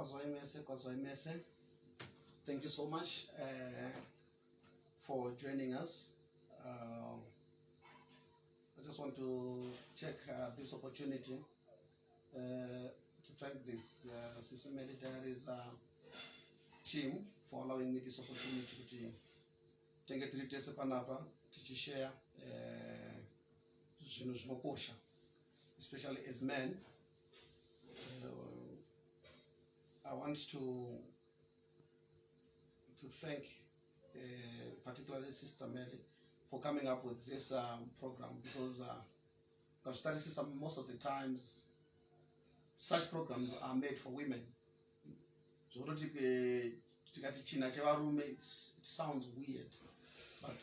Kwaziwai mese, kwaziwai mese. Thank you so much for joining us. I just want to take this opportunity to thank this Sisi Melly Diaries team for allowing me this opportunity kuti tenge tiri tese panapa tichishare zvinhu zvinokosha, especially as men. I want to thank particularly Sister Mary for coming up with this program, because ukazvitarisisa, most of the times such programs are made for women, zvokutoti tikati china chevarume, it sounds weird, but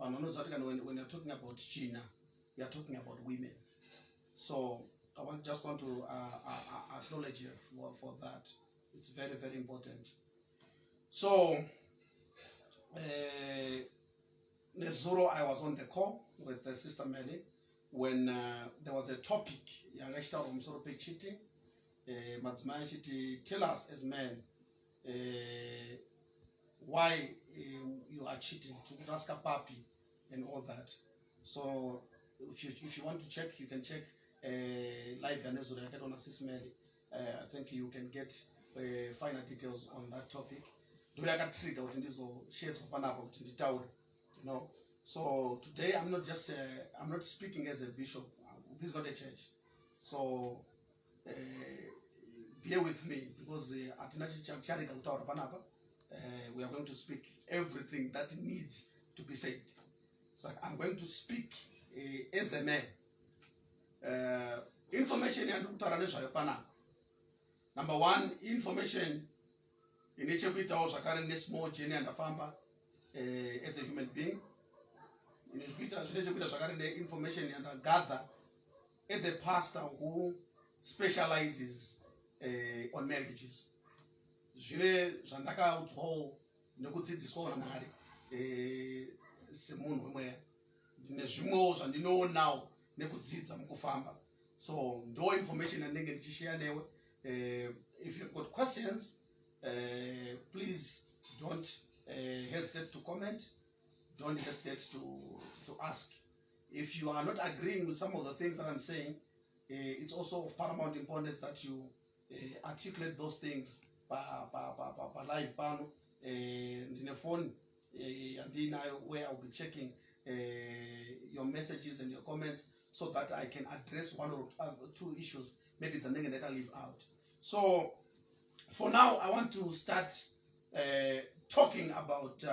vanhu vanoziva kuti kana when you're talking about china, we are talking about women. So I just want to acknowledge you for that. It's very, very important. So nezuro I was on the call with Sister Melly when there was a topic yanga ichitaurwa pamusoro pecheating. Madzimai achiti, "Tell us as men why you are cheating, tiri papi," and all that. So if you want to check, you can check live yanezuro yakaitwa naSis Melly. I think you can get finer details on that topic. Ndo yakatrigger kuti ndizoshevedzwa panapa kuti nditaure. So today I'm not speaking as a bishop. This is not a church, so bear with me because hatina charega kutaura panapa. We are going to speak everything that needs to be said. So I'm going to speak as a man. Information yandiri kutaura nezvayo panapa, number one, information ine chekuitawo zvakare nesmall journey yandafamba as a human being, ine zvine chekuita zvakare neinformation yandagather as a pastor who specializes on marriages, zvine zvandakaudzwawo nekudzidziswawo naMwari semunhu wemweya, ndine zvimwewo zvandinoonawo nekudzidza mukufamba. So ndo information yandinenge ndichisheya newe. If you've got questions, please don't hesitate to comment, don't hesitate to ask. If you are not agreeing with some of the things that I'm saying, it's also of paramount importance that you articulate those things pa, pa, pa, pa, pa live pano. Ndine phone yandinayo where I'll be checking your messages and your comments so that I can address one or two issues maybe the that I leave out. So for now, I want to start talking about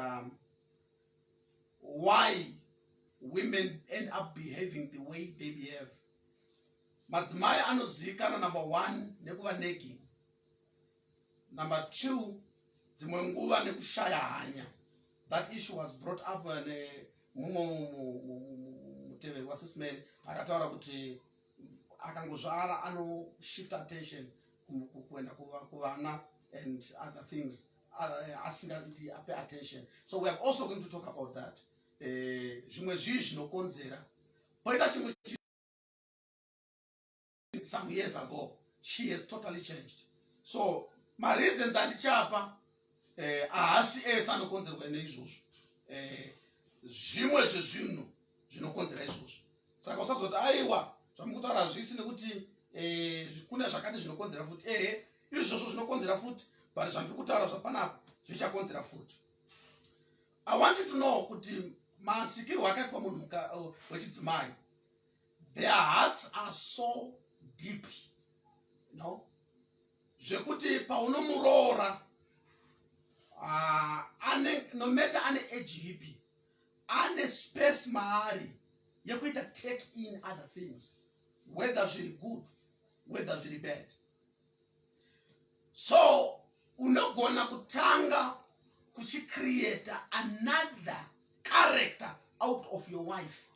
why women end up behaving the way they behave. Madzimai anozivikanwa, number one, nekuva nagging, number two, dzimwe nguva nekushaya hanya. That issue was brought up nemumwe muteveri waSis Melly, akataura kuti akangozvara anoshift attention kuenda kuvana and other things, asingadi ape attention. So we are also going to talk about that. Zvimwe zvii zvinokonzera poita chimwe. Some years ago she has totally changed. So mareasons andichapa haasi ese anokonzerwa neizvozvo. Zvimwe zvezvinhu zvinokonzera izvozvo. Saka usazoti, "Aiwa, zvamukutaura hazvisi nekuti kune zvakati zvinokonzera futi." Ehe, izvozvo zvinokonzera futi, but zvandiri kutaura zvapanapa zvichakonzera futi. I want you to know kuti masikirwo akaitwa munhu wechidzimai, their hearts are so deep, no, zvekuti paunomuroora, ane, no matter ane age ipi, ane space maari yekuita take in other things, whether zviri good, whether zviri bad. So unogona kutanga kuchicreata another character out of your wife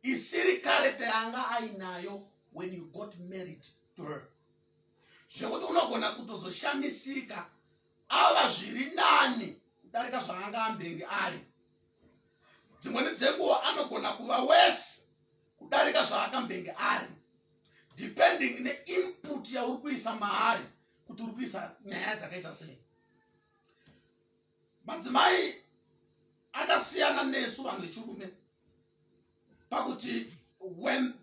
isiri character yanga ainayo when you got married to her, zvekuti unogona kutozoshamisika ava zviri nani kudarika zvaanga ambenge ari. Dzimweni dzenguva anogona kuva worse kudarika zvaakambenge ari, depending neinput yauri kuisa maari. Kuti uri kuisa nyaya dzakaita sei. Madzimai akasiyana nesu vanhu vechirume pakuti when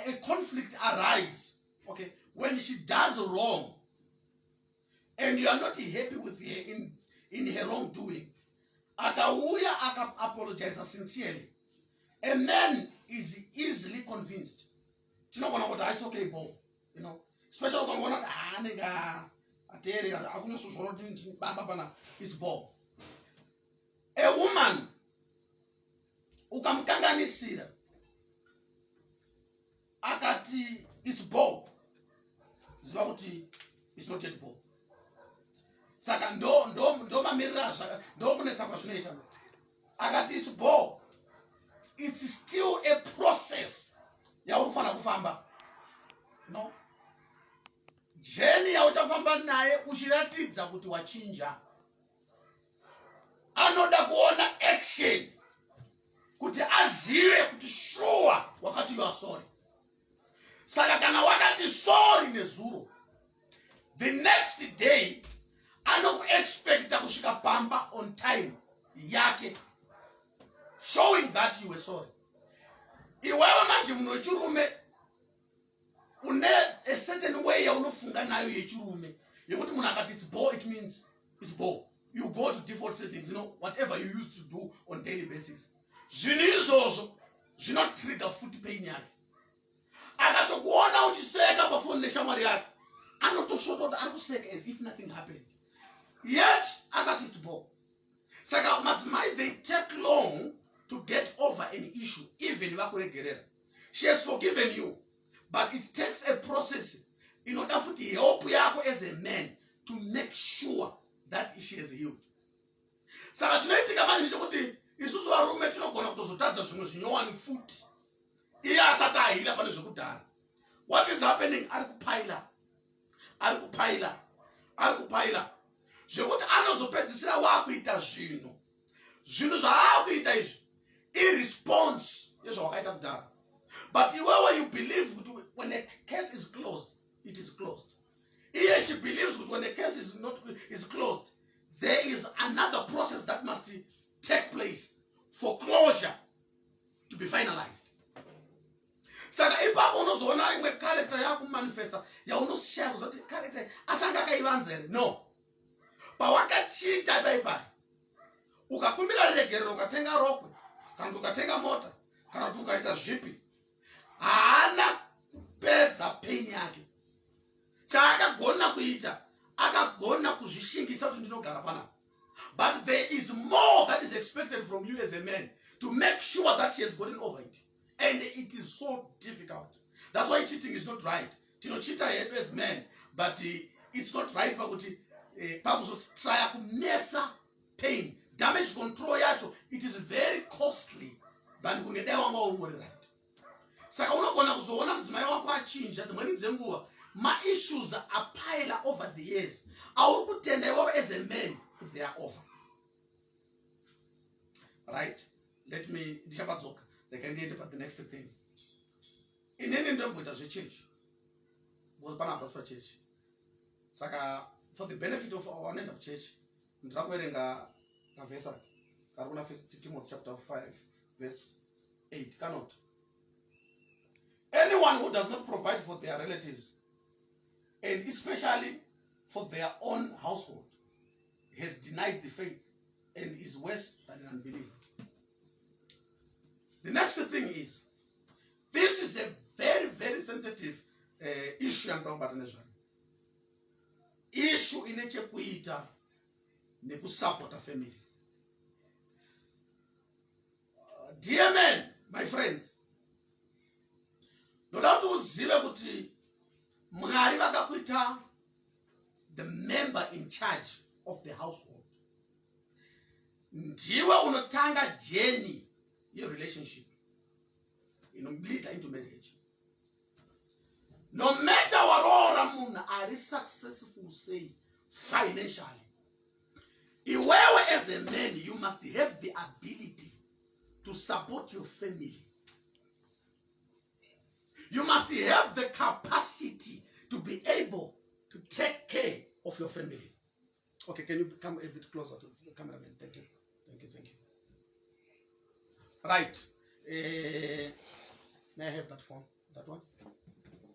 a conflict arise, okay, when she does wrong and you are not happy with her in her wrongdoing, akauya akaapologize sincerely, a man is easily convinced. Tinogona kuti, "It's okay, bo," especially ukangoona kuti anenge ateerera, akunyatsozoona kuti baba pana is bo. A woman, ukamukanganisira akati it's bo, ziva kuti it's not yet bo. Saka ndo mamiriro azvaka, ndo kunetsa kwazvinoita. Akati it's bo, it's still a process yauri kufanira kufamba, no journey yauchafamba naye uchiratidza kuti wachinja. Anoda kuona action kuti azive kuti sure wakati you are sorry. Saka kana wakati sorry nezuro, the next day anokuexpecta kusvika pamba on time yake, showing that you were sorry. Iwewe manje munhu wechirume une a certain way yaunofunga nayo yechirume, yekuti munhu akati it's bo, it means it's bo. You go to default settings, whatever you used to do on daily basis. Zvinhu izvozvo zvinotrigger futi pain yake. Akatokuona uchiseka pafoni neshamwari yake, anotosvota kuti ari kuseka as if nothing happened, yet akati it's bo. Saka madzimai, they take long to get over an issue. Even vakuregerera, she has forgiven you, but it takes a process inoda futi help yako as a man to make sure that she has healed. Saka chinoitika manje ndechekuti isusu varume tinogona kutozotadza zvimwe zvinyowani futi iye asati aheala pane zvekudhara. What is happening, ari kupaila, ari kupaila, ari kupaila, zvekuti anozopedzisira waakuita zvinhu zvaakuita izvi iresponse yezvawakaita kudhara. But iwewe you believe kuti when a case is closed, it is closed. Iye she believes kuti when a case is not is closed, there is another process that must take place for closure to be finalized. Saka ipapo unozoona imwe character yakumanifesta yaunoshaya kuziva kuti character asanga akaivanza here. No, pawakachiita ipaipai, ukakumbira regerero, ukatenga rokwe, kana kuti ukatenga mota, kana kuti ukaita zvipi, haana kupedza pain yake. Chaakagona kuita, akagona kuzvishingisa kuti ndinogara panapa, but there is more that is expected from you as a man to make sure that she has gotten over it, and it is so difficult. That's why cheating is not right. Tinochita hedu as men, but it's not right pakuti pakuzotraya kumesa pain, damage control yacho, it is very costly than kunge dai wanga ungori right. Saka unogona kuzoona mudzimai wako achinja dzimweni dzenguva, maissues apile over the years auri kutenda iwewe as a man kuti they are over. Right, let me, ndichabadzoka, rega ndiende pa the next thing. Inini ndomboita zvechechi because panapa pasi pachechi. Saka for the benefit of vanoenda kuchechi, ndira kuverenga kavhesi aka kari kuna First Timothy chapter 5 verse 8. Kanoti, "Anyone who does not provide for their relatives and especially for their own household has denied the faith and is worse than an unbeliever." The next thing is, this is a very, very sensitive issue yanoda kubata nezvayo, issue ine chekuita nekusapota family. Dear men, my friends, ndoda kuti uzive kuti Mwari vakakuita the member in charge of the household. Ndiwe unotanga journey yerelationship inoleada into marriage. No matter waroora munhu ari successful sei financially, iwewe as a man, you must have the ability to support your family. You must have the capacity to be able to to take care of your family. Okay, can you come a bit closer to the cameraman? Thank you, thank you, thank you. Right, may I have that phone, that one?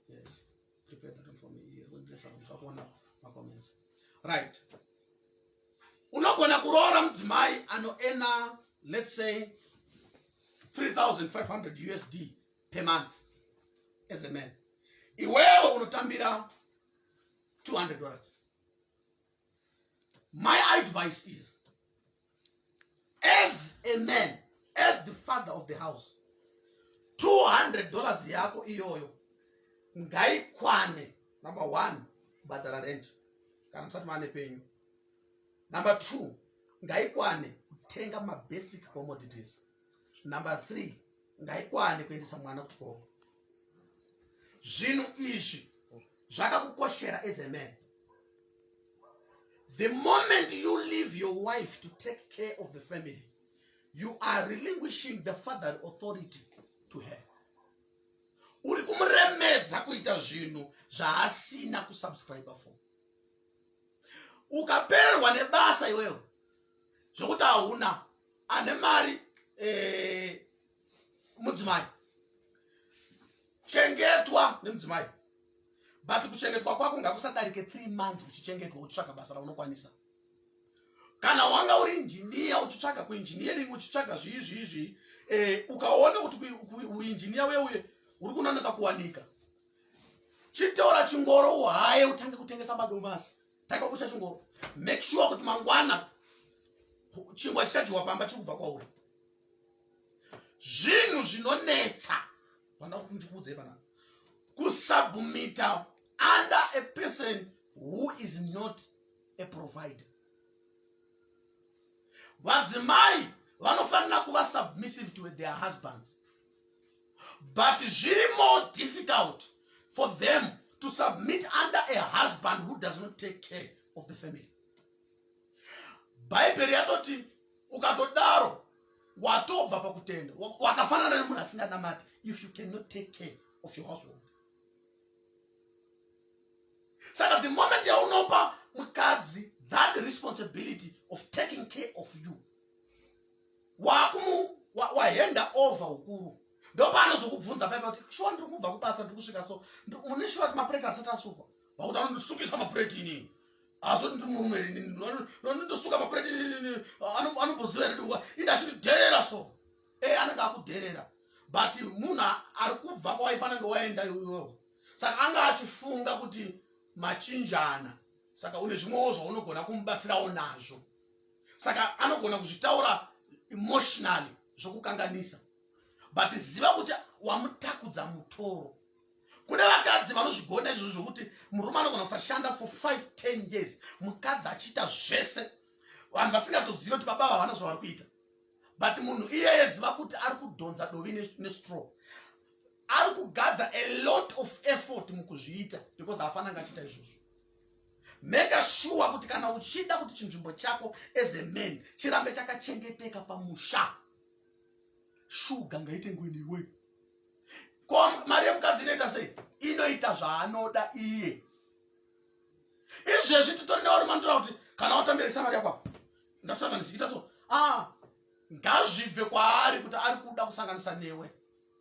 Yes, prepare that one for me. Kuona macomments. Right, unogona kuroora mudzimai anoearna, let's say, 3500 USD per month. As a man, iwewe unotambira $200. My advice is, as a man, as the father of the house, $200 yako iyoyo ngaikwane, number one, kubhadhara rent kana musati maane penyu. Number two, ngaikwane kutenga mabasic commodities. Number three, ngaikwane kuendesa mwana kuchikoro. Zvinhu izvi zvakakukoshera as a man. The moment you leave your wife to take care of the family, you are relinquishing the father authority to her. Uri kumuremedza kuita zvinhu zvaasina kusubscribe for. Ukapererwa nebasa iwewe zvokuti hauna ane mari, mudzimai, chengetwa nemudzimai, but kuchengetwa kwako ngakusadarike 3 months uchichengetwa uchitsvaga basa raunokwanisa. Kana wanga uri injiniya uchitsvaga kuengineering, uchitsvaga zvii zvii zvii, ukaona kuti uinjiniya uye uye uri kunonoka kuwanika, chitora chingoro uhaye, utange kutengesa madomasi. Tanga kucha chingoro. Make sure kuti mangwana chingwa chichadyiwa pamba chiri kubva kwauri. Zvinhu zvinonetsa vanda kuti ndikuudzei panapa, kusubmita under a person who is not a provider. Vadzimai vanofanira kuva submissive to their husbands, but zviri more difficult for them to submit under a husband who does not take care of the family. Bhaibheri yatoti ukatodaro watobva pakutenda, wakafanana nemunhu asinganamati if you cannot take care of your household. Saka the moment yaunopa mukadzi that responsibility of taking care of you, wakumu wahanda over ukuru. Ndopaanozokubvunza paipa kuti, "Shuwa ndiri kubva kubasa, ndiri kusvika, so mune shuwa kuti mapureti asati asukwa?" Wakuti anondisukisa mapureti inini? Azoti ndiri murume ndinosuka mapureti? Anomboziva here inde achindidherera? So anenge akudherera, but munhu ari kubva kwawaifanira kunge waenda iwewe. Saka anga achifunga kuti machinjana, saka une zvimwewo zvaunogona kumubatsirawo nazvo. Saka anogona kuzvitaura emotionally zvokukanganisa, but ziva kuti wamutakudza mutoro. Kune vakadzi vanozvigona izvozvo zvokuti murume anogona kusashanda for 5 10 years, mukadzi achiita zvese, vanhu vasingatozivi kuti baba havana zvavari kuita. But munhu iyeye, ziva kuti ari kudhonza dovi nestraw, ari kugather a lot of effort mukuzviita because haafananga achiita izvozvo. Make sure kuti kana uchida kuti chinzvimbo chako as a man chirambe chakachengeteka pamusha, shuga ngaitengwe newe. Ko mari yemukadzi inoita sei? Inoita zvaanoda iye. Izvezvi titori nevarume vanotaura kuti kana watambirisa mari yako, ndatosanganisa, ita so. Ah, ngazvibve kwaari kuti ari kuda kusanganisa newe.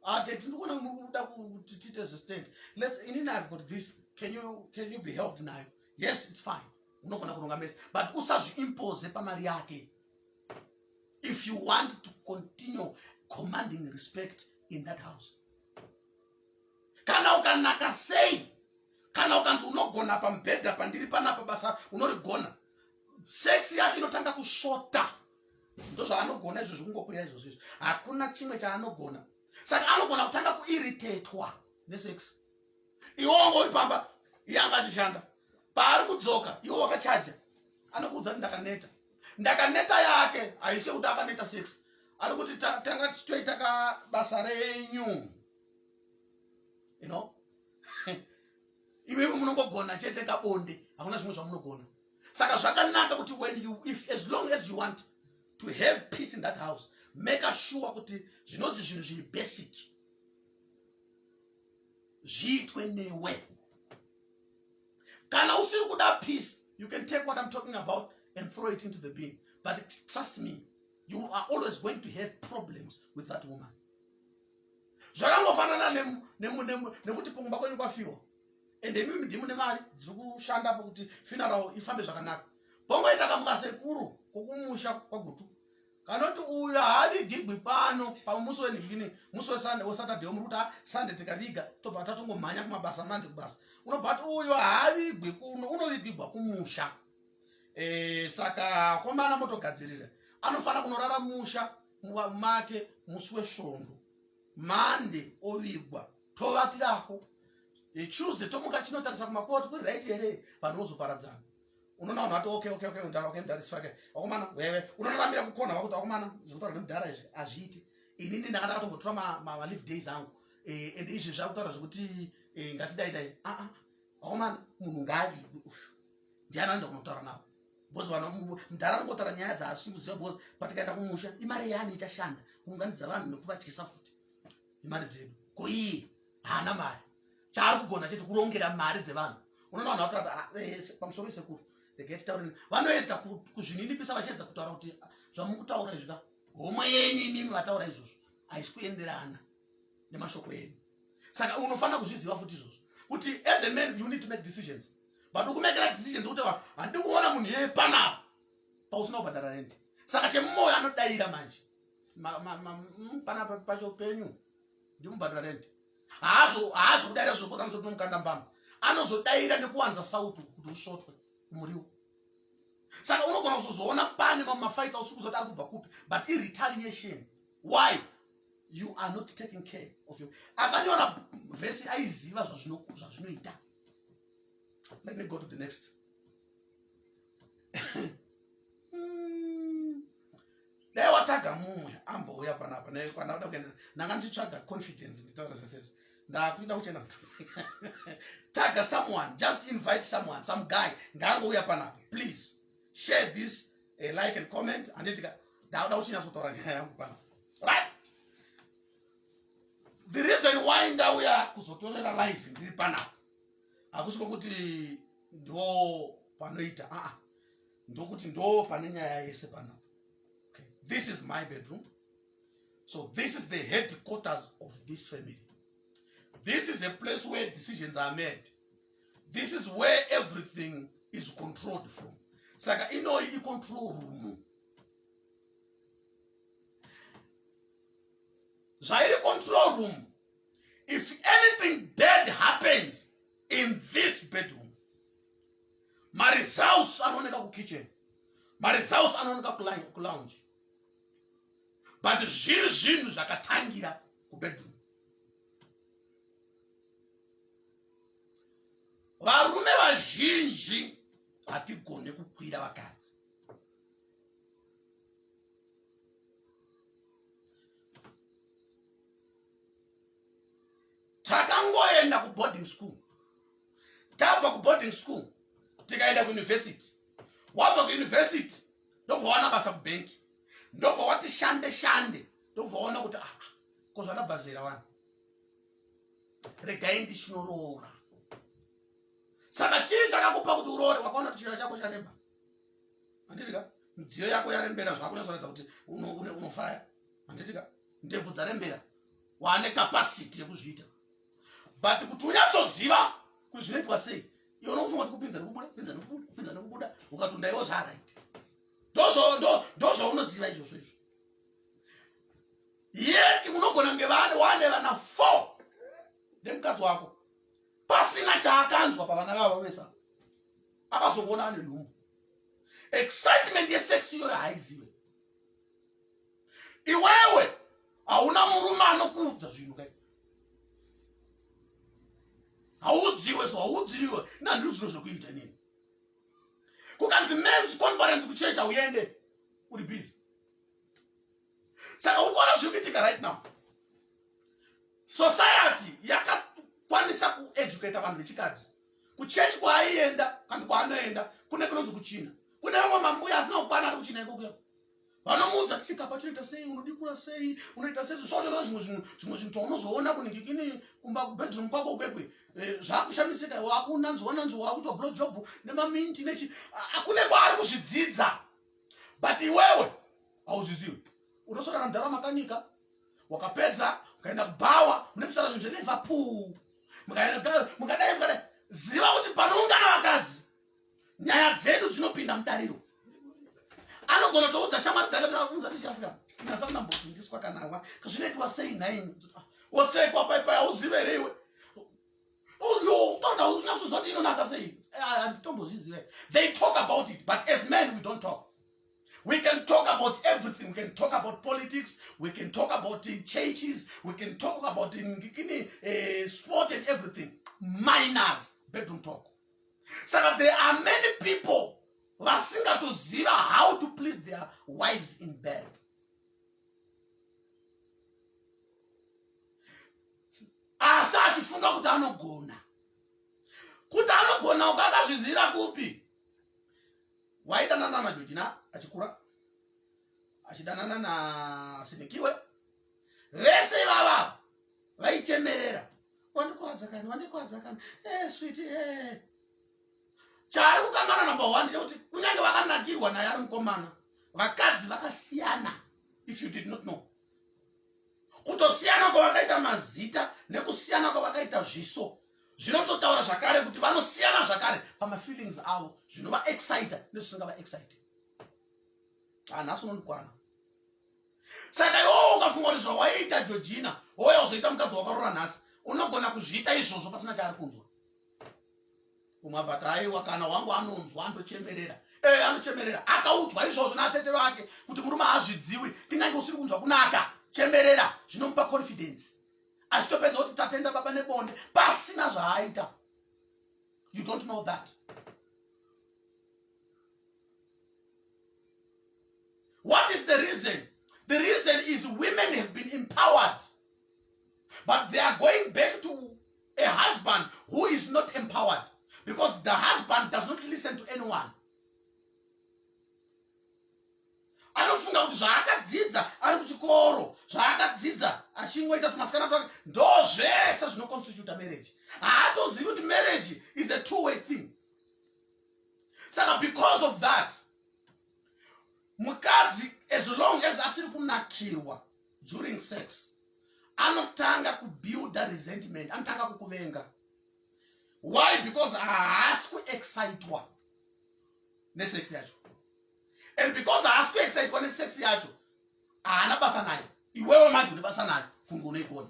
Ateti, ndikuona muri kuda kuti tiite zvestand. Let's, inini I've got this, can you be helped nayo? Yes, it's fine, unogona kuronga mese, but usazviimpose pamari yake if you want to continue commanding respect in that house. Kana ukanaka sei, kana ukanzi unogona pamubhedha pandiri panapa, basa unorigona, sex yacho inotanga kusvota. Ndozvaanogona izvo, zvekungokwira izvozvo izvo, hakuna chimwe chaanogona. Saka anogona kutanga kuirritatwa nesex. Iwe wanga uri pamba, iye anga achishanda. Paari kudzoka, iwe wakachaja, anokuudza kuti, "Ndakaneta." Ndakaneta yake haisi yekuti akaneta sex. Ari kuti, "Tanga tichitoita kabasa renyu. Imimi munongogona chete kabonde, hakuna zvimwe zvamunogona." Saka zvakanaka kuti when you if as long as you want to have peace in that house, make sure kuti zvinonzi zvinhu zviri basic zviitwe newe. Kana usiri kuda peace, you can take what I'm talking about and throw it into the bin. But trust me, you are always going to have problems with that woman. Zvakangofanana nekuti kumba kwenyu kwafiwa ende imimi ndimi mune mari dziri kushandapo kuti funeral ifambe zvakanaka. Pongoita kamuka sekuru kokumusha kwaGutu kanoti uyu haavigigwi pano pamwe musi wenhingini musi weSaturday muri kuti ah, Sunday tikaviga tobva tatongomhanya kumabasa manje kubasa unobva ati uyu haavigwi kuno unovigigwa kumusha. Saka komana motogadzirira anofanira kunorara musha make musi weSvondo, Monday ovigwa tovatirako, Tuesday tomuka chinotarisa kumakoti kuri right here, vanhu vozoparadzana. Unoona vanhu vati okay, okay, okay, mudhara, okay, mudhara, isifake vakomana wewe. Unoona vamira kukona vakuti vakomana zvekutaura nemudhara izvi hazviiti. Inini ndanga ndakatombotora maleave days angu, and izvi zvakutaura zvekuti ngatidai dai. Aa, vakomana, munhu ngaavigwe uyu. Ndiani anoenda kunotaura navo? Because vanhu mudhara anongotaura nyaya dzaasiri kuziva, because patikaenda kumusha imari yaani ichashanda kuunganidza vanhu nekuvatyisa futi imari dzedu. Ko iye haana mari, chaari kugona chete kurongera mari dzevanhu. Unoona vanhu vakuti ah, pamusoro wesekuru regai titaure. Vanoedza kuzvininipisa vachiedza kutaura kuti ah, zvamukutaura izvi ka homwe yenyu imimi vataura izvozvo haisi kuenderana nemashoko enyu. Saka unofanira kuzviziva futi izvozvo kuti as a man you need to make decisions, but ukumekera decisions kuti handidi kuona munhu iyeye panapa pausina kubhadhara rent. Saka chemumwoyo anodaira manje panapa pacho penyu ndimubhadhara rent. Haazo kudaira zvokoza anozotinomukanda mbama, anozodaira nekuwanza sautu kuti usvotwe kumuriwo. Saka unogona kuzozoona pane mamwe mafights ausiri kuzoti ari kubva kupi, but iretaliation. Why? You are not taking care of you. Akanyora vhesi aiziva zvazvinoita. Let me go to the next. Dai wataga mumwe ambouya panapa nekwana kuda kuenda ndanga ndichitsvaga confidence nditaura zvese izvi ndakuida kuchena. Taga someone, just invite someone, some guy ngaangouya panapa. Please share this, like and comment. Handitika ndakuda kuchinyatsotaura nyaya yangu panapa, right? The reason why ndauya kuzotorera live ndiri panapa hakusi kwokuti ndo panoita aa, ndokuti ndo pane nyaya yese panapa. Okay. This is my bedroom. So this is the headquarters of this family. This is a place where decisions are made. This is where everything is controlled from. Saka inoyi icontrol room. Zvairi control room, if anything bad happens in this bedroom, maresults anooneka kukitchen, maresults anooneka kulounge, but zviri zvinhu zvakatangira kubedroom. Varume vazhinji hatigone kukwira vakadzi. Takangoenda kuboarding school, tabva kuboarding school tikaenda kuuniversity, wabva kuuniversity ndobva wawana basa kubhenki, ndobva wati shande shande, ndobva waona kuti ah, ko zvandabva zera wani, regai ndichinoroora. Saka chii chakakupa kuti uroore? Wakaona kuti chiyo chako chareba, handitika? Midziyo yako yarembera, zvakunyatsoratidza kuti unofaya, handitika? Ndebvu dzarembera, waane capacity yekuzviita, but kuti unyatsoziva kuti zvinoitwa sei, iwe unofunga kuti kupinza nekubuda, pinza nekubuda, pinza nekubuda, ukatunda iwo zvaaright. Ndozvaunoziva izvozvo izvo. Yeti unogona kunge wane vana 4 nemukadzi wako pasina chaakanzwa pavana vavo vese. Akazongoona ane nhumbu, excitement yesex iyoyo haaizive. Iwewe hauna murume anokuudza zvinhu kai, haudziwe, so haudziriwe nandiri zvino zvekuita nini. Kukanzi men's conference kuchechi hauende, uri busy. Saka uri kuona zviri kuitika right now, society yakakwanisa kueducata vanhu vechikadzi. Kuchechi kwaaienda kana kwaanoenda kune kunonzi kuchina, kune vamwe mambuya asina kukwana ari kuchina ikokuya. Vanomuudza kuti chikapa chinoita sei, unodikura sei, unoita sei, zvochona zvimwe zvinhu, zvimwe zvinhu twaunozoona kuningikini kumba kubedroom kwako kwekwe eh, zvakushamisika wakunanzwa nanzwa wakuitwa blow job nemaminti nechi akune kwaari kuzvidzidza, but iwewe hauzvizivi. Unoswera namudhara makanika, wakapedza ukaenda kubhawa mune kusara zvinhu zveliverpool, mukadai mukadai. Ziva kuti panoungana vakadzi nyaya dzedu dzinopinda mudariro. Anogona kutoudza shamwari dzake uzatishasikana inasandambofundiswa kana wa zvinoitwa sei nhaini, wosekwa paipai, hauzive here iwe? Utaura unyatsozwa kuti inonaka sei, handitombozvizive. They talk about it, but as men we don't talk. We can talk about everything. We can talk about politics. We can talk about churches. We can talk about sport and everything. Minus bedroom talk. Saka there are many people vasingatoziva how to please their wives in bed. Asi achifunga kuti anogona. Kuti anogona uko akazvizivira kupi? Waidanana naJojina achikura, achidanana naSinikiwe, vese ivava vaichemerera, wandikwadza kani, wandikwadza kani, sweet. Chaari kukangana number one ndechekuti kunyange vakanakirwa naye ari mukomana, vakadzi vakasiyana. If you did not know, kutosiyana kwavakaita mazita nekusiyana kwavakaita zviso zvinototaura zvakare kuti vanosiyana zvakare pamafeelings avo, zvinova excita nezvisingava excite. Hanhasi unondikwana. Saka iwowo ukafunga kuti zvawaiita Georgina wouya uzoita mukadzi wakarora nhasi, unogona kuzviita izvozvo pasina chaari kunzwa. Umwe abva ati, aiwa, kana wangu anonzwa, andochemerera. Anochemerera akaudzwa izvozvo natete vake kuti murume haazvidziwi, kunyange usiri kunzwa kunaka, chemerera, zvinomupa confidence. Achitopedza kuti tatenda baba nebonde pasina zvaaita. You don't know that. What is the reason? The reason is women have been empowered, but they are going back to a husband who is not empowered, because the husband does not listen to anyone. Anofunga kuti zvaakadzidza ari kuchikoro, zvaakadzidza achingoita tumasikana twake, ndo zvese zvinoconstituta marriage. Haatozivi kuti marriage is a two way thing. Saka because of that, mukadzi as long as asiri kunakirwa during sex, anotanga kubuilda resentment, anotanga kukuvenga. Why? Because haasi kuexcitwa nesex yacho, and because haasi kuexcitwa nesex yacho, haana basa nayo. Iwewe manje une basa nayo kunge unoigona,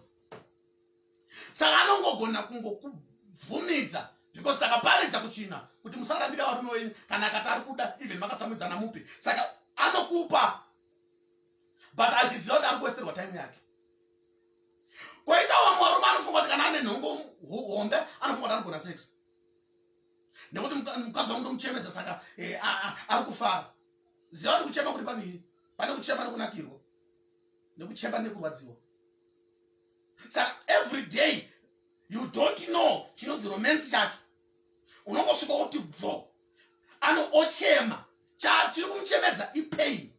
saka anongogona kungokubvumidza, because takaparidza kuchina kuti musarambira varume wenyu kana akati ari kuda, even makatsamwidzana, mupe. Saka anokupa, but achiziva kuti ari kuwesterwa time yake. Koita vamwe varume anofunga kuti kana ane nhongo hombe, anofunga kuti anogona sex, nekuti mukadzi wangu ndomuchemedza, saka ari kufara. Ziva kuti kuchema kuri paviri: pane kuchema nekunakirwa, nekuchema nekurwadziwa. Saka every day you don't know chinonzi romance chacho. Unongosvika woti bvo, ano ochema, chiri kumuchemedza ipain.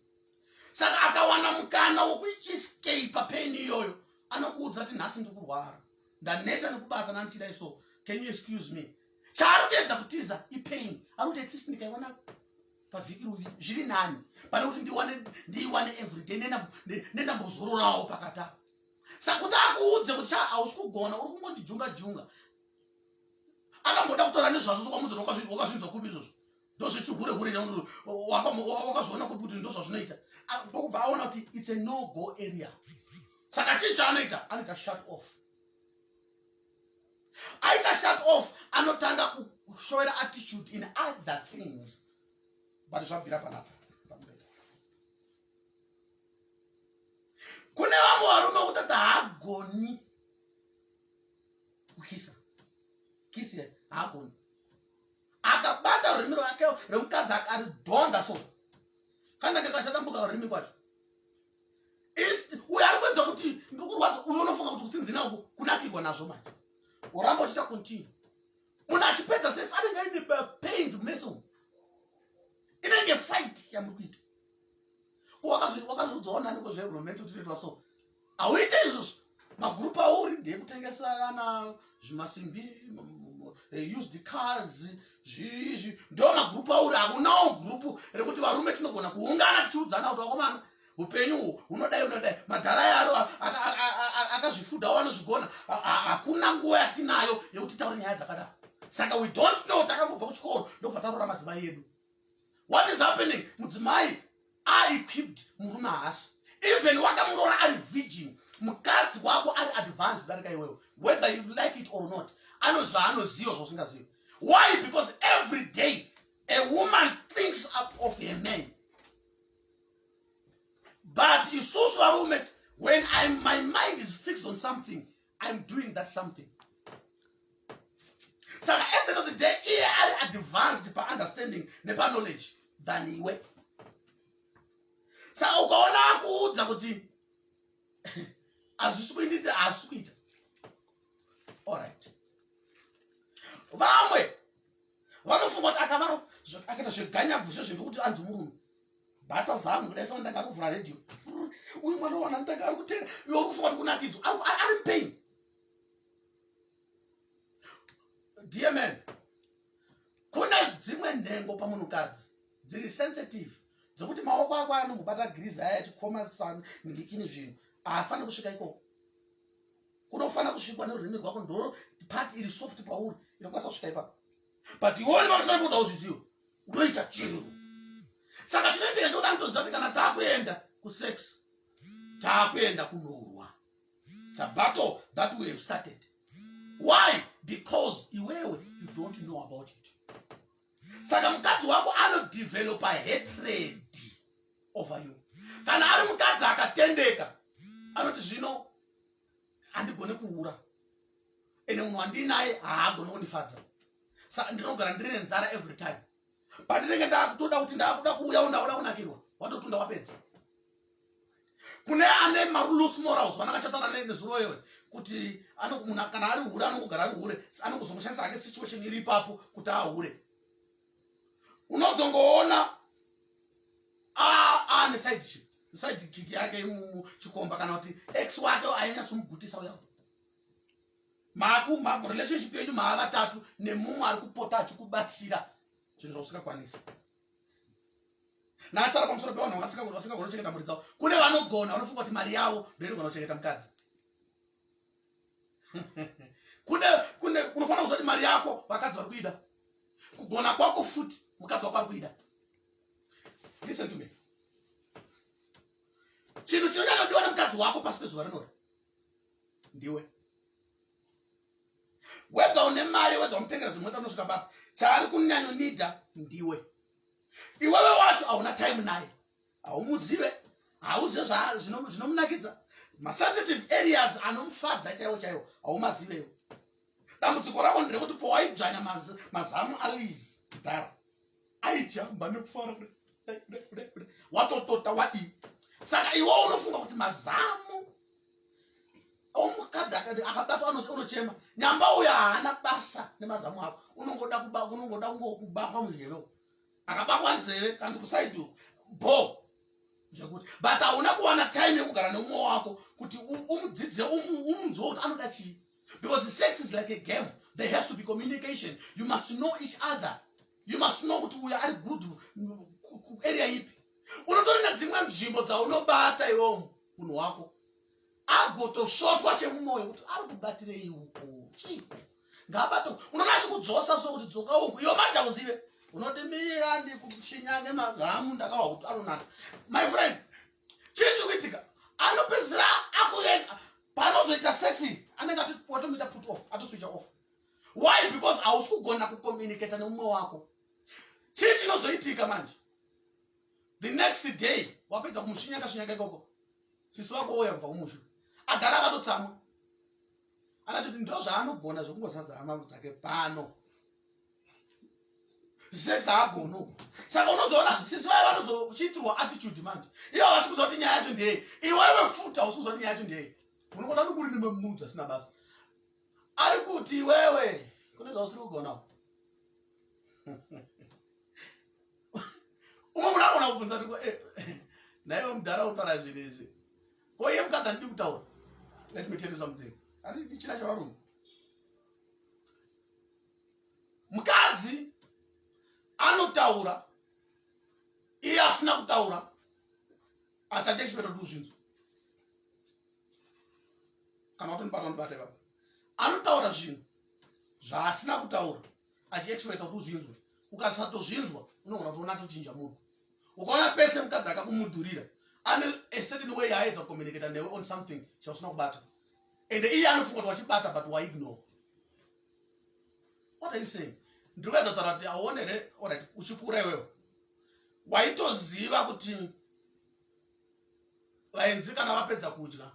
Saka akawana mukana wokuescape pain iyoyo, anokuudza kuti nhasi ndiri kurwara, ndaneta nekubasa, nandichidai, so can you excuse me? Chaari kuedza kutiza ipain. Ari kuti at least ndikaiwana pavhiki ruviri zviri nani pane kuti ndiwane ndiiwane everyday, nendambozororawo pakati apa. Saka kuti akuudze kuti cha hausi kugona, uri kungondijunga junga, akamboda kutaura nezvazvo, sokwamudza wakazvinzwa kupi izvozvo? Ndozvechihure hure, wakazviona kupi kuti ndozvazvinoita? Ndokubva aona kuti it's a no go area. Saka chii chaanoita? Anoita shut off. Aita shut off, anotanga kushowera attitude in other things, but zvabvira panapa pamubhedha. Kune vamwe varume vekutati haagoni kukisa kisi, haagoni. Akabata rurimi rwake remukadzi akaridhonza, so kana kakachadambuka rurimi kwacho, uyo ari kuedza kuti ndiri kurwadza, uyo unofunga kuti kutsinzina uku kunakirwa nazvo. Manje uramba uchiita continue. Munhu achipedza sex anenge aine pains kumeso umu, inenge fight yamuri kuita. Ko wakazoudzawo nani ko zveromance kuti inoitwa so? Hauite izvozvo. Magroup auri ndeyekutengeserana zvimasimbi, used cars, zvizvi ndo magroup auri. Hakunawo group rekuti varume tinogona kuungana tichiudzana kuti vakomana upenyu uhu hunodai unodai. Madhara yaro akazvifudawo anozvigona. Hakuna nguva yatinayo yekuti taure nyaya dzakadaro. Saka we don't know. Takangobva kuchikoro ndokubva taroora madzimai edu. What is happening? Mudzimai aequipped, murume haasi. Even wakamuroora ari virgin, mukadzi wako ari advanced kudarika iwewe, whether you like it or not. Anoziva, anoziva zvausingazivi. Why? Because every day a woman thinks up of her man. But isusu varume, when my mind is fixed on something, I'm doing that something. Saka at the end of the day iye ari advanced paunderstanding nepaknowledge than iwe. Saka ukaona akuudza kuti hazvisi kuinditi, hazvisi kuita. Alright, vamwe vanofunga kuti akavaro akaita zveganyabvu zvezvo ndekuti anzi murume bata zamu kudai saundanga ari kuvhura redhiyo uyu mwana wana ndanga ari kutenga. Iwe uri kufunga kuti kunakidzwa, ari mupain. Dear man, kune dzimwe nhengo pamunhukadzi dziri sensitive dzekuti maoko ako anombobata girizi aya achikoma ngikini zvinhu haafaniri kusvika ikoko. Kunofanira kusvikwa nerurimi rwako, ndo part iri soft pauri inokwanisa kusvika ipapo. But iwoni pamusana pekuti hauzvizivi, unoita chero. Saka chinoitika chekuti anotoziva kuti kana taakuenda kusex, taakuenda kunorwa. It's a battle that we have started. Why? Because iwewe you don't know about it. Saka mukadzi wako anodevelopa hatred over you. Kana ari mukadzi akatendeka, anoti zvino handigone kuura, ende munhu wandinaye haagone kundifadza, saka ndinogara ndiri nenzara every time. Pandinenge ndakutoda kuti ndakuda kuuyawo, ndakuda kunakirwa, watotunda wapedza. Kune ane maloose morals vanakachatana nezuro iyoyo kuti munhu kana ari hure anongogara ari hure, anongozongoshandisa hake situation iri ipapo kuti ahure. Unozongoona aane side kick yake muchikomba kana kuti ex wake ainyatsomugutisa uya. Maku relationship yenyu maa vatatu nemumwe ari kupota achikubatsira zvinhu zvausingakwanisi. Nasara pamusoro pevanhu vasingagoni kuchengeta mhuri dzavo, kune vanogona, vanofunga kuti mari yavo ndoinogona kuchengeta mukadzi. Kune unofanira kuziva kuti mari yako vakadzi vari kuida, kugona kwako futi mukadzi wako ari kuida. Listen to me, chinhu chinonyanyodiwa nemukadzi wako pasi pezuva rinori ndiwe. Whether une mari, whether umutengera zimota unosvika papi, chaari kunyanyonida ndiwe. Iwewe wacho hauna time naye, haumuzive, hauzive zvinomunakidza, masensitive areas anomufadza chaiwo chaiwo haumazivewo. Dambudziko rako nderekuti powaidzvanya mazamu aLiz kudhara, aijamba nekufara kudai, kudai, kudai, kudai, watotota wadii. Saka iwe unofunga kuti mazamu omukadzi akabatwa unochema. Nyamba uyo haana basa nemazamu ako, unongoda unongoda kungokubakwa munzeve, akabakwa nzeve kandi kusaidi uku bo zvekuti. But hauna kuwana time yekugara nemumwe wako kuti umudzidze, umunzwe kuti anoda chii, because sex is like a game. There has to be communication. You must know each other. You must know kuti uyo ari good area ipi. Unotori nedzimwe nzvimbo dzaunobata iwowo munhu wako agotosvotwa chemumwoyo kuti ari kubatirei uku, chiko ngabato. Unoona achikudzosa so kuti dzoka uku, iwe manje uzive unoti mira ndikushinyange mazamu, ndakawa kuti anonaka. My friend, chii chiri kuitika? Anopedzisira akuenga. Paanozoita sexy anenge watomuita put off, atoswitcha off. Why? Because hausi kugona kucommunicata nemumwe wako. Chii chinozoitika manje? The next day wapedza kumushinyanga shinyanga ikoko, sisi wako ouya kubva kumusha, agara akatotsamwa, anachoti ndo zvaanogona zvekungozadza hama dzake pano, sex haagoni uku. Saka unozoona sisi vaya vanozochiitirwa attitude manje. Ivo havasi kuziva kuti nyaya yacho ndeyei. Iwewe futi hausi kuziva kuti nyaya yacho ndeyei. Unongoda nokuri nemamudzi asina basa ari kuti iwewe kune zvausiri kugonawo. Umwe munhu anogona kubvunza kuti eh, Naiwe mudhara utaura zvinhu izvi. Ko iye mukadzi andidi kutaura. Let me tell you something. Andidi china chavarume. Mukadzi anotaura iye asina kutaura asi achiexpecta kuti uzvinzwe. Kana watondibata unobata ipapo. Anotaura zvinhu zvaasina kutaura achiexpecta kuti uzvinzwe. Ukasatozvinzwa unogona kutoona atochinja mood. Ukaona pese mukadzi akakumudhurira ane a certain way yaaedza kucommunicata newe on something chausina kubata ende iye anofunga kuti wachibata but waignore. What are you saying? Ndiri kuedza kutaura kuti auone here? Alright, uchikura iwewe waitoziva kuti vaenzi kana vapedza kudya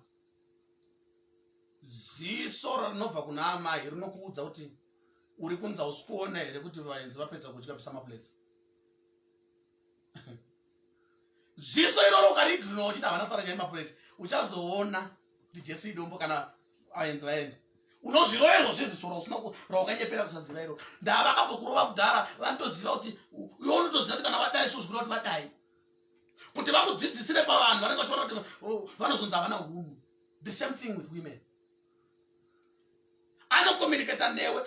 ziso rinobva kuna amai rinokuudza kuti uri kunzi hausi kuona here kuti vaenzi vapedza kudya bvisa maplates. Ziso iroro ukariignore uchiti havana kutaura nyaya yemapureti uchazoona kuti Jesu idombo kana vaenzi vaenda. Unozviroverwa zveziso rausina rawakanyepera kusaziva iroro. Ndaa vakambokurova kudhara vanotoziva kuti iwe unotoziva kuti kana vadai so zvikureva kuti vadai. Kuti vakudzidzisire pavanhu vanenge vachiona kuti oh, vanozonzi havana hunhu. The same thing with women. Anocommunicata newe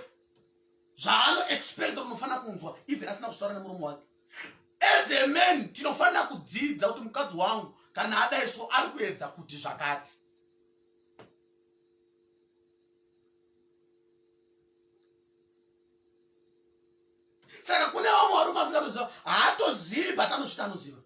zvaanoexpecta kuti unofanira kunzwa even asina kuzvitaura nemuromo wake. As a man tinofanira kudzidza kuti mukadzi wangu kana adai so ari kuedza kuti zvakati. Saka kune vamwe varume asingatoziva haatozivi but anozvita anoziva.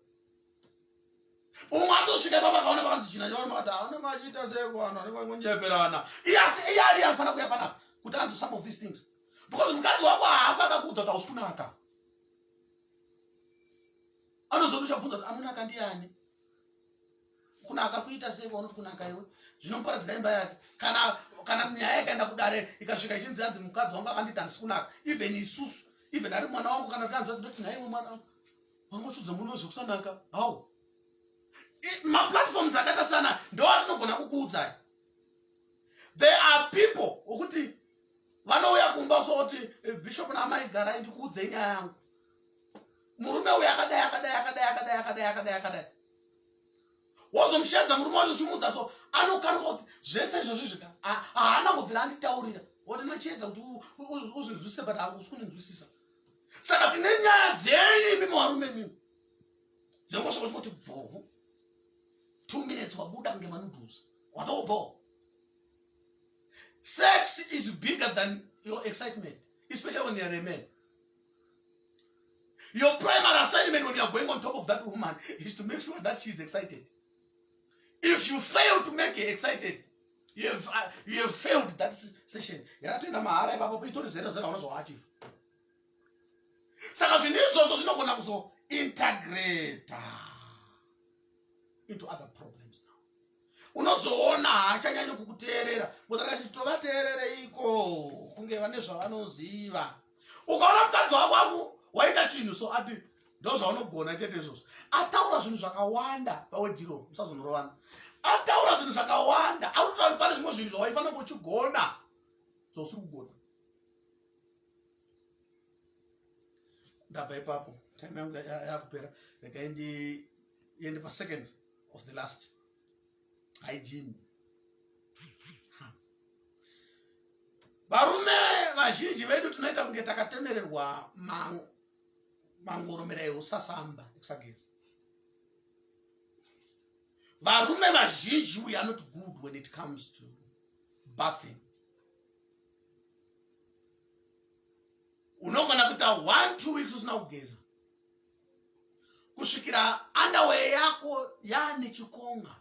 Umwe atosvika ipapa akaona pakanzi china chevarume akati anenge achiita seko vanhu vanenge vachingonyeperana. Iye asi iye ari anofanira kuuya panapa kuti anzwe some of these things because mukadzi wako haafi akakuudza kuti hausi kunaka. Anozoti uchabvunza kuti anonaka ndiani? Kunaka kuita sei kwaunoti kunaka iwe? Zvinomuparadzira imba yake. Kana kana nyaya ikaenda kudare ikasvika ichinzi hanzi mukadzi wangu akanditi handisi kunaka. Even isusu, even ari mwana wangu kana kuti hanzvadzi ndoti nhaiwe mwana wangotsudza muno zvekusanaka. How? Maplatforms akaita sana ndo atinogona kukuudzai. There are people wokuti vanouya kumba so kuti eh, bishop naamai garai ndikuudzei nyaya yangu. Murume uyu akadai akadai akadai akadai akadai akadai akadai. Wozomusheedza murume wacho uchimuudza so anokaruka kuti zvese izvozvo izvi haana kubvira anditaurira. Woti ndachiedza kuti uzvinzwisise but hausi kundinzwisisa. Saka tine nyaya dzenyu imi varume imimi. Dzengosvika uchingoti bvovu. 2 minutes wabuda kunge manoodles. Watobho. Sex is bigger than your excitement, especially when you are a man. Your primary assignment when you are going on top of that woman is to make sure that she is excited. If you fail to make her excited, you have, you have failed that session. Yakatoenda mahara ipapo itori zero zero hauna zvawaachiva. Saka zvinhu izvozvo zvinogona kuzointegrata into other problems now. Unozoona haachanyanyi kukuteerera because akati tovateerereiko kunge vane zvavanoziva. Ukaona mukadzi wako aku waita chinhu so ati ndozvaunogona chete izvozvo. Ataura zvinhu zvakawanda pawedhiro musazonorovana. Ataura zvinhu zvakawanda akutotaura pane zvimwe zvinhu zvawaifanira kunge uchigona zvausiri kugona. Ndabva ipapo time yangu yakupera regai ndiende pasecond of the last hygiene. Varume vazhinji vedu tinoita kunge takatemererwa mangoromera eusasamba ekusageza. Varume vazhinji we are not good when it comes to bathing. Unogona kuita 1-2 weeks usina kugeza kusvikira underwear yako yaane chikonga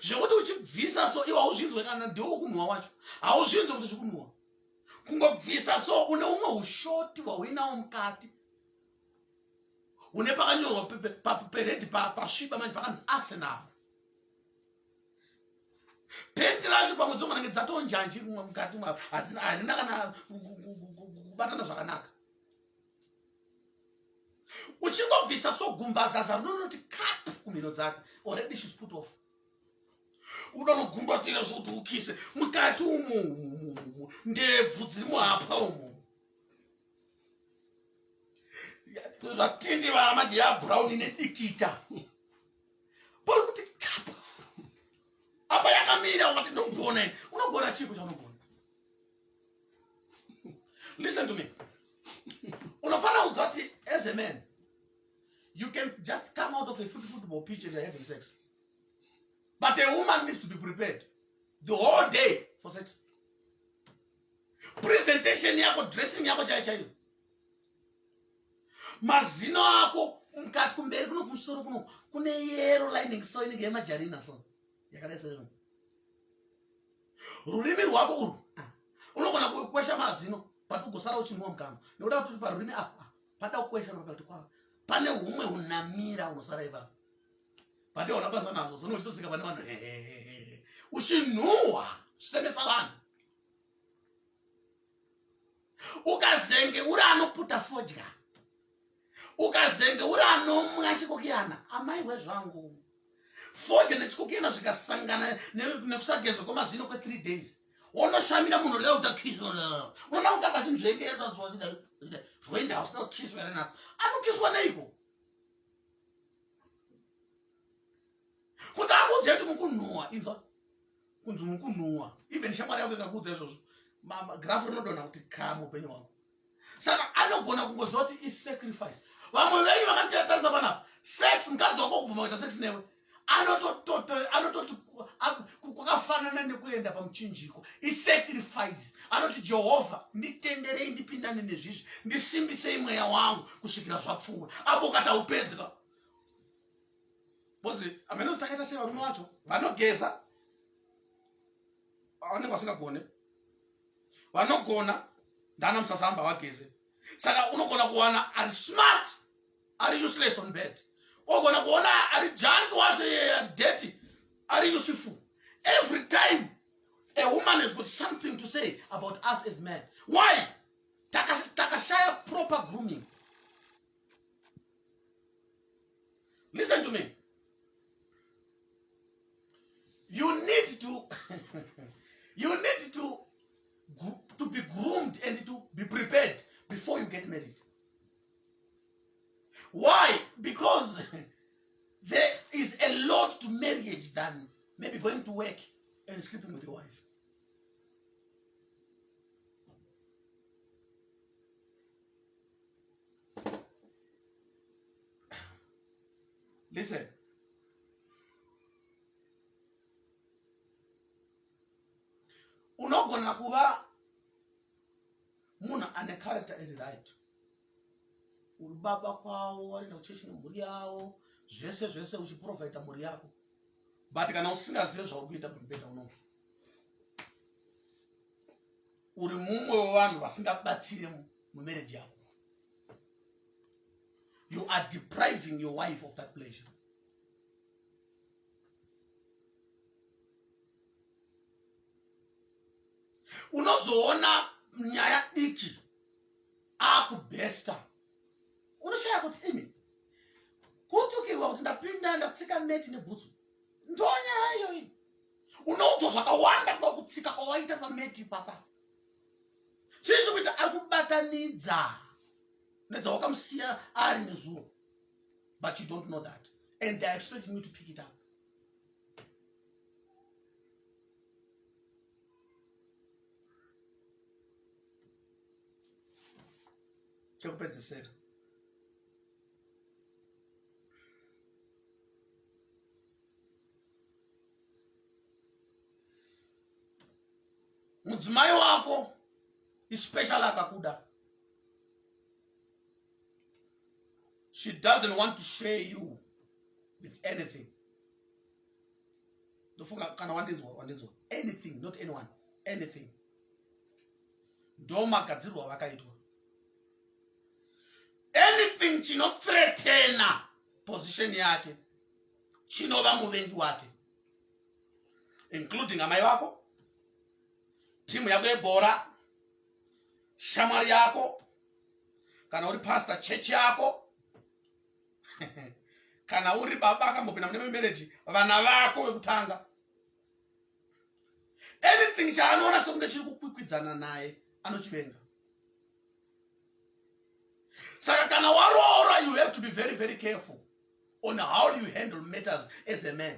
zvekuti uchibvisa so iwe hauzvinzwe kana ndiwe ukunhuwa wacho hauzvinzwe kuti zvikunhuwa kungobvisa so une umwe ushoti hwauinawo mukati une pakanyorwa peredhi pasviba manje pakanzi arsenal penzi racho pamwe dzinogona kunge dzatonjanji mukati harina kana kubatana zvakanaka uchingobvisa so gumbazaza rinonoti cup kumhino dzake already she's put off unonogumbatira zvokuti ukise mukati umu ndebvu dziri muhapwa umu. Zvatindivara manje yabrown nedikita. Pari kuti kapu. Apa yakamira ukati ndogona ini. Unogona chiko chaunogona? Listen to me. Unofanira kuziva kuti as a man you can just come out of a football pitch and you're having sex. But a woman needs to be prepared the whole day for sex. Presentation yako, dressing yako chaiyo chaiyo. Mazino ako mukati kumberi kuno kumusoro kuno kune yero lining so inenge yemajarina so yakadai so. Rurimi rwako urwu ah, unogona kukwesha mazino but ugosara uchinhuwa mukanwa nekuda kuti parurimi apa ah, pada kukwesha pakati kwako pane humwe hunamira unosara ipapo. But hauna basa nazvo zvono uchitosika pane vanhu hehehehe uchinhuhwa uchisemesa vanhu ukazenge uri anoputa fodya ukazenge uri anomwa chikokiyana amai wezvangu fodya nechikokiyana zvikasangana nekusagezwa kwemazino kwe3 days wonoshamira munhu rega kuita kiswa unoona kuti akachinzvengesa zvoenda usina kukiswa here napo anokiswa neiko kuti akuudze kuti mukunhuwa inzwa kunzi mukunhuwa even shamwari yako ikakuudza izvozvo grafu rinodonha kuti ka muupenyu hwako saka anogona kungoziva kuti isacrifice vamwe venyu vakanditatarisa panapa sex mukadzi wako kubvuma kuita sex newe anototi kwakafanana nekuenda pamuchinjiko isacrifice anoti jehovha nditenderei ndipindane nezvizvi ndisimbisei mweya wangu kusvikira zvapfuura apo ukati haupedzi ka bcause amenozi takaita sei varume vacho vanogeza vanenge vasingagone vanogona ndana musasamba vageze saka unogona kuwana ari smart ari useless on bed ogona kuona ari junk wacho iyeye ari dirty ari useful every time a woman has got something to say about us as men why takashaya proper grooming listen to me you need to you need to to be groomed and to be prepared before you get married Why? Because there is a lot to marriage than maybe going to work and sleeping with your wife. Listen. Unogona kuva munhu ane character iri right uri baba kwavo vanoenda kuchechi nemhuri yavo zvese zvese uchiprovaida mhuri yako but kana usingazive zvauri kuita pamubhedha unofa uri mumwe wevanhu vasingabatsire mumarriage yako you are depriving your wife of that pleasure unozoona nyaya diki akubhesta unoshaya kuti imi kutukirwa kuti ndapinda ndatsika meti nebhutsu ndonyaya iyoyi unoudzwa zvakawanda kuda kutsika kwawaita pameti ipapa chii chiri kuita ari kubatanidza nedzawakamusiya ari nezuro but you don't know that and theyare expecting you to pick it up chekupedzesera mudzimai wako especially akakuda she doesn't want to share you with anything ndofunga kana wandinzwa wandinzwa anything not anyone anything ndomagadzirwo avakaitwa anything chinothreatena position yake chinova muvengi wake including amai vako timu yako yebhora shamwari yako kana uri pastor chechi yako kana uri baba akambopinda mune mereji vana vako vekutanga anything chaanoona sekunge chiri kukwikwidzana naye anochivenga. Saka kana waroora, you have to be very very careful on how you handle matters as a man,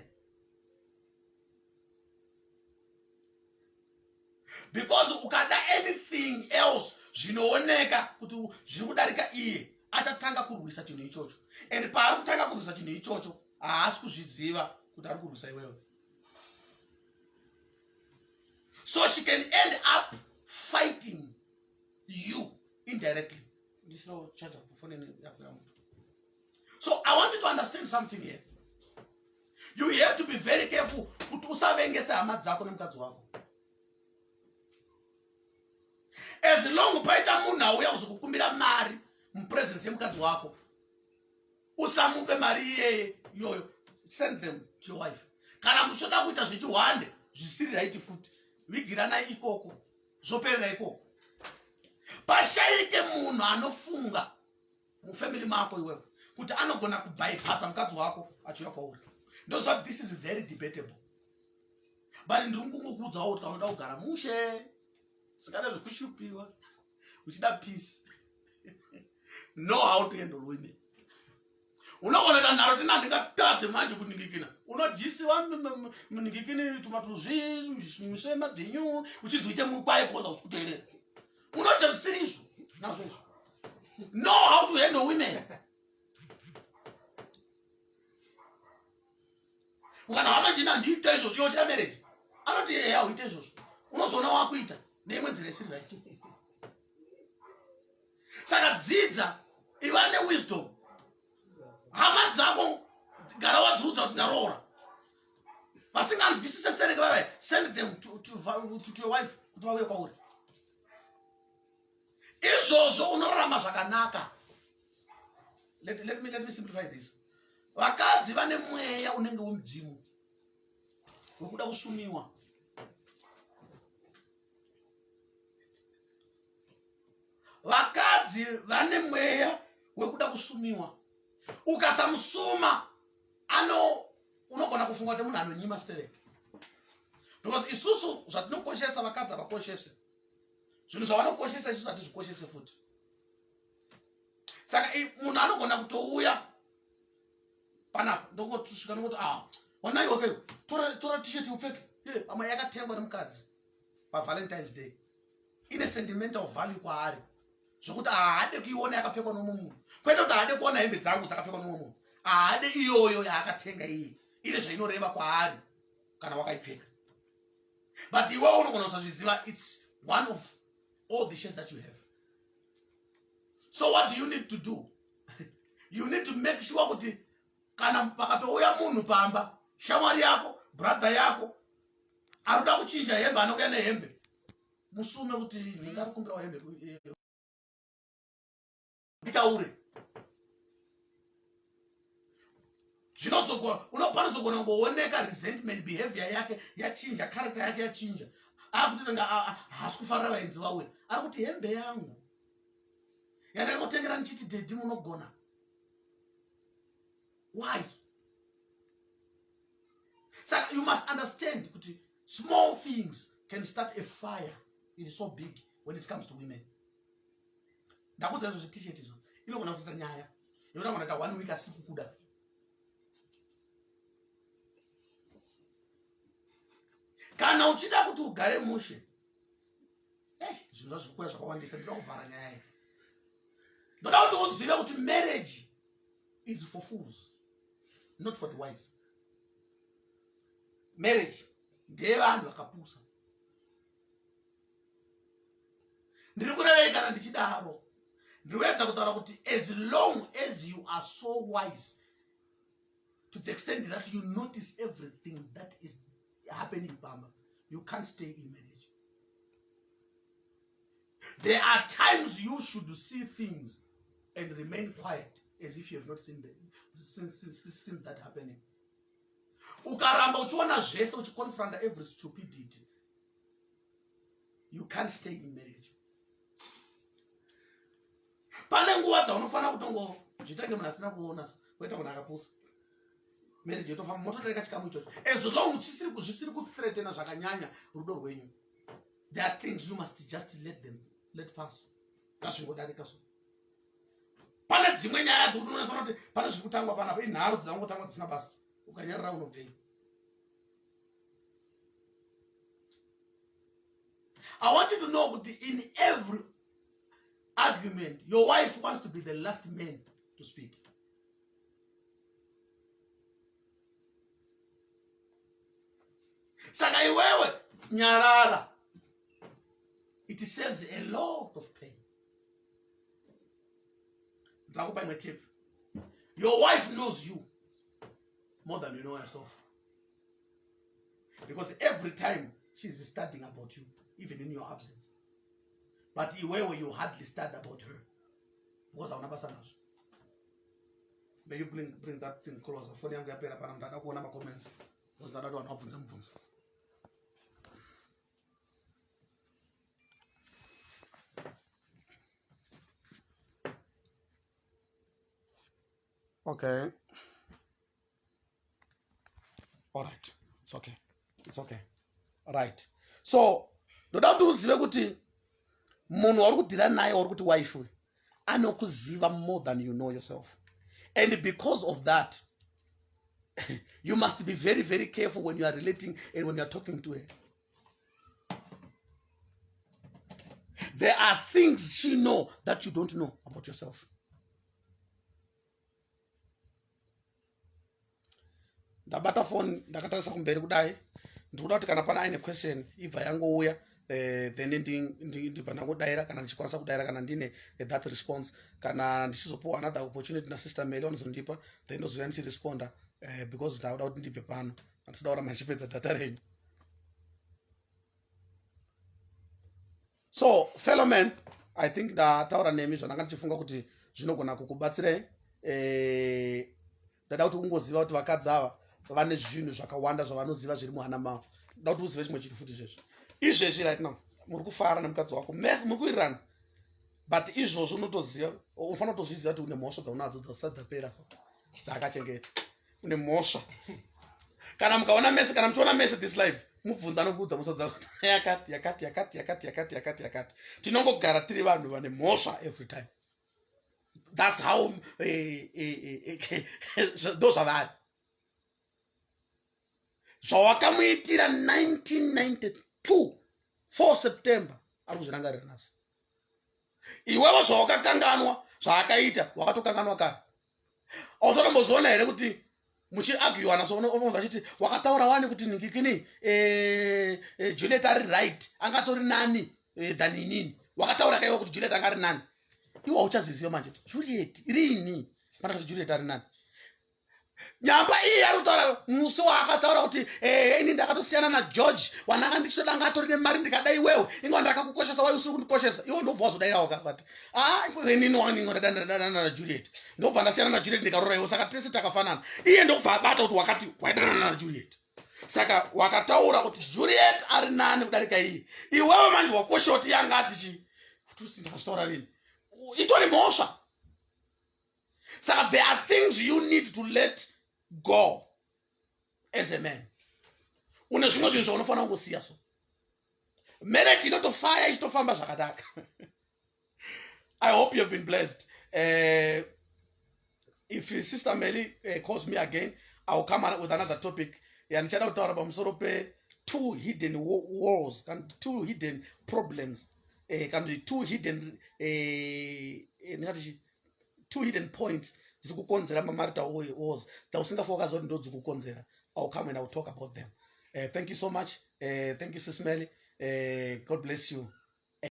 because ukada anything else zvinooneka kuti zviri kudarika iye, achatanga kurwisa chinhu ichocho. And paari kutanga kurwisa chinhu ichocho, haasi kuzviziva kuti ari kurwisa iwewe. So she can end up fighting you indirectly. Ndisinochaja kufoni yako yamutu. So I want you to understand something here. You have to be very careful kuti usavengese hama dzako nemukadzi wako. As long paita munhu auya kuzokukumbira mari mupresence yemukadzi wako, usamupe mari iyeye iyoyo. Send them to your wife. Kana muchoda kuita zvechihwande zvisiri right futi, vigiranai ikoko, zvoperera ikoko. Pashaike munhu anofunga mufamily mako iwewe kuti anogona kubypassa mukadzi wako achiuya kwauri. Ndozva this is very debatable, but ndiri kungokuudzawo kuti kana unoda kugara mushe, singada zvekushupiwa, uchida peace, know how to handle women. Unogona kuita nharo tina ndingatadze manje kuningikina, unodyisiwa muningikini tumatuzvi muswe madzvinyu, uchinzi uite mukwaye koza usi kuteerera, unoita zvisiri izvo nazvo izvo. Know how to handle women. Ukana hama njina handiite izvozvo, iwe uchida marriage, anoti eya uite izvozvo, unozoona wakuita neimwe nzira isiri right. Saka dzidza, iva newisdom. Hama dzako gara wadziudza kuti ndaroora. Vasinganzwisise stereke vave, send them to your wife kuti vauye kwauri. Izvozvo unorarama zvakanaka. Let me simplify this. Vakadzi vane mweya unenge wemudzimu wekuda kusumiwa. Vakadzi vane mweya wekuda kusumiwa. Ukasamusuma ano, unogona kufunga kuti munhu anonyima stereke, because isusu zvatinokoshesa, vakadzi havakoshese zvinhu zvavanokoshesa. Isusu hatizvikoshese futi. Saka munhu anogona kutouya panapa, ndongosvika ndongoti, "Ah, wanaiwa kai, tora, tora T-shirt upfeke." Pamwe yakatengwa nemukadzi paValentine's Day, ine sentimental value kwaari zvokuti haade kuiona yakapfekwa nomumwe munhu. Kwete kuti haade kuona hembe dzangu dzakapfekwa nomumwe munhu, haade iyoyo yaakatenga iye, ine zvainoreva kwaari kana wakaipfeka. But iwewe unogona kusazviziva. It's one of all the shirts that you have. So what do you need to do? You need to make sure kuti kana pakatouya munhu pamba, shamwari yako, brother yako, arikuda kuchinja hembe, anouya nehembe, musume kuti ndingarikumbirawo hembe, nditaure. Zvinozogona, panozogona kungooneka resentment, behavior yake yachinja, character yake yachinja, akutotenga haasi kufarira vaenzi vauya. Ari kuti, "Hembe yangu yandakakutengera ndichiti daddy munogona, why?" Saka you must understand kuti small things can start a fire. It is so big when it comes to women. Ndakudza izvo zveT-shirt izvo, inogona kutoita nyaya yekuti agona kuita one week asiri kukuda. Kana uchida kuti ugare mushe, zvinhu zvazviri kuuya zvakawandisa. Ndoda kuvhara nyaya iyi. Ndoda kuti uzive kuti marriage is for fools, not for the wise. Marriage ndeyevanhu vakapusa. Ndiri kurevei kana ndichidaro? Ndiri kuedza kutaura kuti as long as you are so wise to the extent that you notice everything that is happening pamba, you can't stay in marriage. There are times you should see things and remain quiet as if you have not seen that happening. Ukaramba uchiona zvese, uchiconfronta every stupidity, you can't stay in marriage. Pane nguva dzaunofanira kutongozviita nge munhu asina kuona, kuita munhu akapusa. Marriage yotofamba, motodarika chikamu ichocho. As long zvisiri kuthreatena zvakanyanya rudo rwenyu, there are things you must just let them, let pass. Ngazvingodarika. So Pane dzimwe nyaya dzekuti unoona kuti pane zviri kutangwa panapa, inharo dzangotangwa dzisina basa. Ukanyarara unobvei? I want you to know kuti in every argument your wife wants to be the last man to speak. Saka iwewe nyarara, it saves a lot of pain. Ndakupa imwe tip: your wife knows you more than you know yourself, because every time she's studying about you, even in your absence. But iwewe, you hardly study about her because hauna basa nazvo. May you bring that thing closer. Foni yangu yapera pana, ndada kuona macomments because ndada kuti vanhu vabvunze mubvunzo. Okay, all right, it's okay, it's okay. Right, so ndoda kuti uzive kuti munhu wauri kudhira naye, wauri kuti wife, anokuziva more than you know yourself, and because of that you must be very, very careful when you are relating and when you are talking to her. There are things she know that you don't know about yourself. Ndabata foni ndakatarisa kumberi kudai, ndikuda kuti kana pana aine question ibva yangouya, then ndibva ndangodaira kana ndichikwanisa kudaira, kana ndine that response. Kana ndichizopiwa another opportunity nasister Mary vanozondipa, then ndozouya ndichiresponda, because ndakuda kuti ndibve pano, handisida kuramba ndichipedza data renyu. So fellow man, I think ndataura nemi zvandanga ndichifunga kuti zvinogona kukubatsirai. Ndada kuti ungoziva kuti vakadzi ava vane zvinhu zvakawanda zvavanoziva zviri muhana mavo. Nda kuti uzive chimwe chinhu futi izvezvi. Izvezvi right now muri kufara nemukadzi wako mese, muri kuwirirana, but izvozvo unotoziva, unofanira kutozviziva kuti une mhosva dzaunadzo dzasati dzapera, so dzaakachengeta. Une mhosva. Kana mukaona mese, kana muchiona mese this life, mubvunza, anokuudza mhosva dzako yakati, yakati, yakati, yakati, yakati, yakati, yakati. Tinongogara tiri vanhu vane mhosva every time. That's how ndo zvavari. Zvawakamuitira 1992 4 September ari kuzvirangarira nhasi. Iwevo zvawakakanganwa, zvaakaita wakatokanganwa kare. Auzotombozviona here kuti muchiarguana so unonzwa achiti wakataura wani kuti ningikini Juliet ari right, angatori nani than inini? Wakataura kaiwa kuti Juliet anga ari nani. Iwe hauchaziziva manje Juliet rini pana kuti Juliet ari nani. Nyamba iyi ari kutaura musi waakataura kuti ini ndakatosiyana naGeorge wananga ndichitoda, anga atori nemari, ndikada iwewe, inga ndakakukoshesa, wai usiri kundikoshesa iwe? Ndobva wazodairawo ka, but ah, inini waningo ndadanana naJuliet, ndobva ndasiyana naJuliet ndikarora iwe, saka tese takafanana. Iye ndokubva abata kuti wakati waidanana naJuliet, saka wakataura kuti Juliet ari nani kudarika iye. Iwewe manje wakosha kuti yanga ati chi kuti ndakazvitaura rini, itori mhosva. Saka there are things you need to let go as a man. Une zvimwe zvinhu zvaunofanira kungosiya, so marriage inotofaya, ichitofamba zvakanaka. I hope you have been blessed. If Sister Mary calls me again, I will come with another topic yandichada kutaura pamusoro pe two hidden wars, kana two hidden problems, kana two hidden, ndingati two hidden points dziri kukonzera mamarital wars dzausingafa wakaziva kuti ndo dziri kukonzera. I will come and I will talk about them. Thank you so much. Thank you, Sis Mary. God bless you.